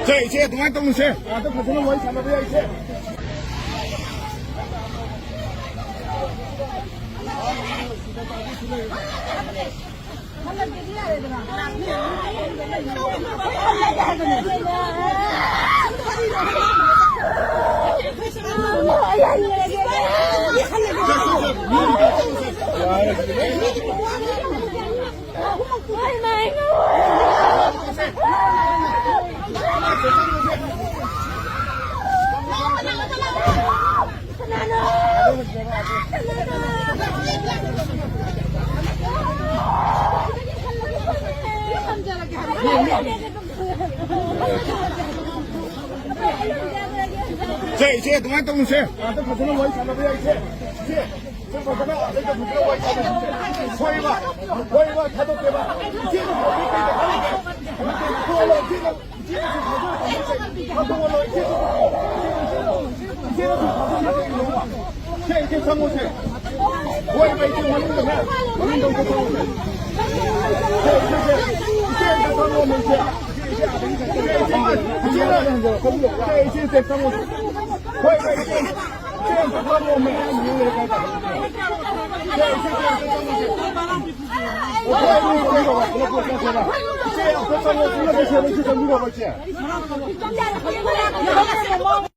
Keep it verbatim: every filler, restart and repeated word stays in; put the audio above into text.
ꯁꯦ, ꯏꯆꯦ, ꯑꯗꯨꯃꯥꯏꯅ ꯇꯧꯅꯨꯁꯦ꯫ ꯑꯥꯗ ꯐꯖꯅ ꯋꯥꯔꯤ ꯁꯥꯟꯅꯕ ꯌꯥꯏ, ꯏꯆꯦ꯫ ꯁꯦ, ꯏꯆꯦ, ꯑꯗꯨꯃꯥꯏꯅ ꯇꯧꯅꯨꯁꯦ꯫ ꯑꯗ ꯐꯖꯅ ꯋꯥꯔꯤ ꯁꯥꯟꯅꯕ ꯌꯥꯏ, ꯏꯆꯦ꯫ ꯏꯆꯦ, ꯏꯆꯦ, ꯐꯖꯅ ꯑꯗꯩꯗ ꯐꯖꯅ ꯋꯥꯔꯤ ꯁꯥꯟꯅꯁꯤ, ꯏꯆꯦ꯫ ꯍꯣꯏꯕ, ꯍꯣꯏꯕ, ꯊꯥꯗꯣꯛꯀꯦꯕ꯫ ꯏꯆꯦ, ꯏꯆꯦ, ꯏꯆꯦ, ꯏꯆꯦ, ꯏꯆꯦ, ꯏꯆꯦ, ꯆꯪꯉꯣꯁꯦ꯫ ꯍꯣꯏ, ꯏꯆꯦ, ꯃꯅꯨꯡꯗꯅꯦ, ꯃꯅꯨꯡꯗ ꯑꯝꯇ ꯆꯪꯉꯣꯁꯦ꯫ ꯏꯆꯦ, ꯏꯆꯦ, ꯏꯆꯦ, ꯏꯆꯦ, ꯑꯝꯇ ꯆꯪꯉꯣꯃꯦ, ꯏꯆꯦ꯫ ꯏꯆꯦ, ꯏꯆꯦ, ꯏꯆꯦ, ꯆꯪꯉꯣꯁꯦ꯫ ꯍꯣꯏ, ꯏꯆꯦ, ꯏꯆꯦ, ꯆꯪꯉꯣꯃꯦ꯫ ꯏꯆꯦ, ꯏꯆꯦ, ꯏꯆꯦ, ꯑꯝꯇ ꯆꯪꯉꯣꯁꯦ꯫ ꯍꯣꯏ, ꯏꯆꯦ, ꯏꯆꯦ, ꯏꯆꯦ, ꯏꯆꯦ, ꯏꯆꯦ, ꯏꯆꯦ, ꯏꯆꯦ, ꯏꯆꯦ, ꯏꯆꯦ, ꯏꯆꯦ, ꯏꯆꯦ, ꯏꯆꯦ꯫